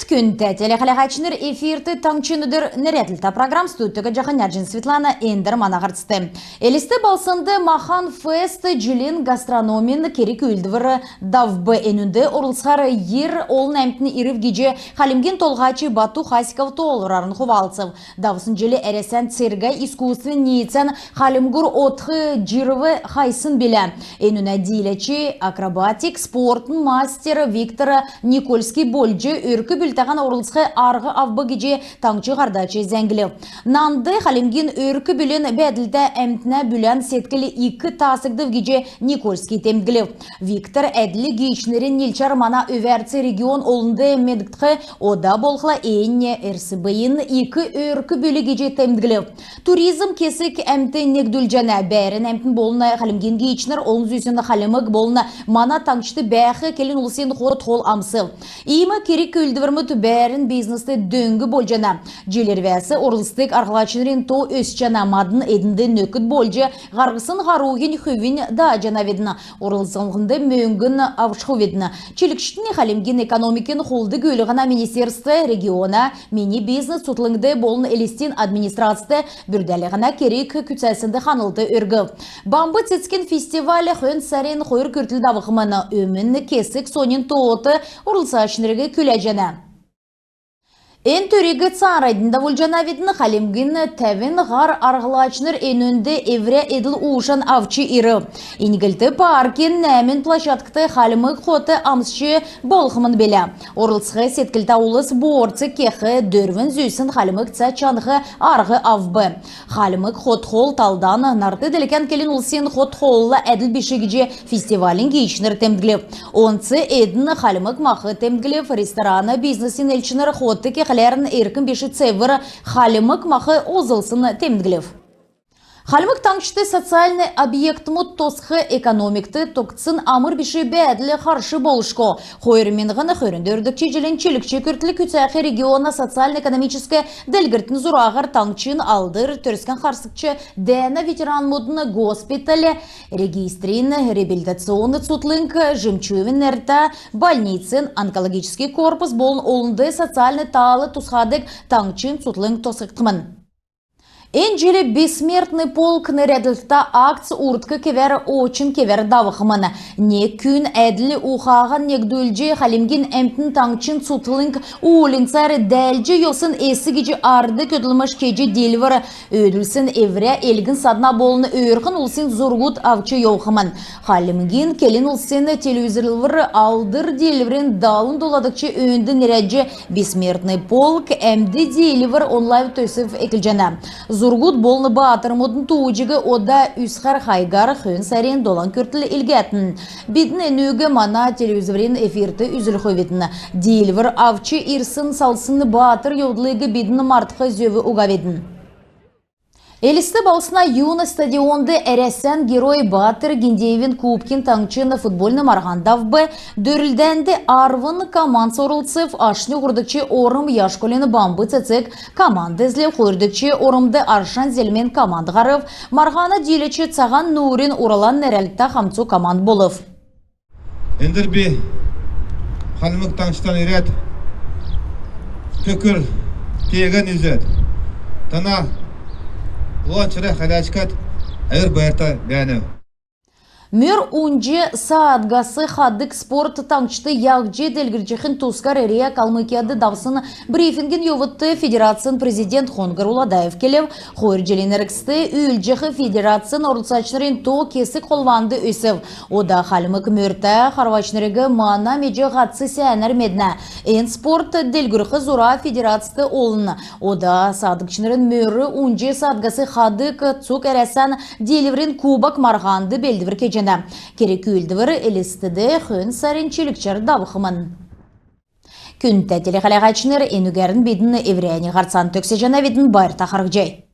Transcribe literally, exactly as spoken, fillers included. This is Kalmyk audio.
Күндтә телехәләһәчнр, эфирт «Таңһчин өдр» нерәдлтә программ. Студьд Җаһанярҗин Светлана. Эндр мана һарцд. Элст балһснд «Махан фест» — җилин гастрономин керг-үүлдвр давв. Энүнд орлцхар йир олн әмтн ирв гиҗ Хальмгин Толһач Бату Хасиков тоолврарн хувалцв. Давсн җил Әрәсән циркә искусствин ниицән Хальмгур одх җирв хайсн билә. Энүнә дииләч акробатик, спортын мастер Виктор Никольский болҗ өрк-бүлтәһән орлцх арһ авв гиҗ таңһчин һардач зәңглв. Нанд Хальмгин өрк-бүлин бәәдлтә, әмтнә бүлән седкл ик таасгдв гиҗ Никольский темдглв. Виктор әдл гиичнрин нилчәр мана өвәрц регион олнд медгдх, ода болхла эн РСБ-ин ик өрк-бүл гиҗ темдглв. Туризм кесг әмт негдүлҗәнә. Бәәрн әмтн болн хальмгин гиичнр олн зүсн хальмг болн мана таңһчд бәәх келн улсин хот-хол амсв. Иим керг-үүлдврмүд бәәрн бизнест дөң болҗана. Җил ирвәс орлцдг арһлачнрин то өсчәнә. Мадн эднд нөкд болҗ һарһсн һаруһин хүвинь дааҗанавидн. Орлцлһнд мөңгн авчахвидн. Чилгчднь Хальмгин экономикин, хулд-гүүлһнә министерствд, региона «Мини бизнес» цутхлңд болн Элстин администрацд бүрдәлһнә керг күцәснд ханлт өргв. Бамб цецгин фестиваль хөн сарин хойр күртл давхмн. Өмн кесг соньн тоот орлцачнриг күләҗәнә. Эн төриг цааранднь давулҗанавидн. Хальмгин тәвн һар арһлачнр энүнд эврә эдл-уушан авч ирв. «Иньглт» паркин нәәмн площадкд хальмг хот амсч болхмн билә. Орлцх седклтә улс боорцг кех, дөрвн зүсн хальмг цә чанх арһ авв. Хальмг хот-хол талдан нарт делкән келн улсин хот-холла әдл биш гиҗ фестивалин гиичнр темдглв. Онц эдн хальмг мах темдглв. Ресторана бизнесин элчнр хот кехләрн эркн биш цевр хальмг мах олзлсн темдглв. Хальмг Таңһчд социальн объектмуд тосх экономикт тогтсн амр биш бәәдл харш болшго. Хойр миңһн хөрн дөрвдгч җилин чилгч күртл күцәх региона социальн-экономическ делгрлтин зураһар таңһчин Алдр Төрскән харсгч дәәнә ветеранмудын госпиталь, регистрин реабилитационн цутхлң, Жемчуевин нертә больницин онкологическ корпус болн олнд социальн таал тусхадг таңһчин цутхлң тосхгдхмн. Эн җил «Бессмертный полк» нерәдлһтә акц урдк кевәр, очн кевәр давхмн. Нег күн әдл ухаһан негдүлҗ, хальмгин әмтн таңһчин цутхлң уульнцар дәәлдҗ йовсн эс гиҗ ард көдлмш кеҗ диилвр өөдлүлсн эврә элгн-садна болн өөрхн улсин зургуд авч йовхмн. Хальмгин келн улсин телевизлвр Алдр диилврин далн доладгч өөнд нерәдҗ, «Бессмертный полк» әмд диилвр онлайн төсв эклҗәнә. Зургуд болн баатрмудын тууҗиг ода үзхәр хайгар хөн сарин долан күртл илгәтн. Бидн энүг мана телевизорин эфирт үзүлхвидн. Диилвр авч ирсн салдсин баатр йовдлыг бидн мартх зөв угавидн. Элст балһсна «Юность» стадионд Әрәсән Герой Баатр Гиндеевин кубкин таңһчин футбольн марһан давв. Дөрлдәнд арвн команд орлцв. Ашнь һурвдгч орм Яшкулин «Бамб цецг» команд эзлв. Хойрдгч ормд «Аршан Зелмән» команд һарв. Марһана дииләч Цаһан Нурин «Уралан» нерәдлһтә хамцу команд болв. Эндр би Хальмг Таңһчтан ирәд, көкр кеегән үзәд, тана улан чирә хәләчкәд әвр байрта бәәнәв. Мөр унҗ саадгас хадг спорт таңһчд яһҗ делгрҗәхин тускар РИА Калмыкияд давсн брифингин йовудт федерацин президент Хонгр Уладаев келв. Хойр җилин эргцд үүлдҗәх федерацин орлцачнрин то кесг холванд өсв. Ода хальмг мөртә харвачнриг мана меҗ һатц сәәнәр меднә. Эн спорт делгрүлх зура федерацд олн. Ода саадгчнрин мөр унҗ саадгас хадг цуг Әрәсән Диилврин кубок марһанд белдвр кеҗәнә. Керг-үүлдвр Элстд хөн сарин чилгчәр давхмн. Күндтә телехәләһәчнр, энүгәрн бидн эврәннь һарцан төгсәҗәнәвидн. Байрта харһцхай.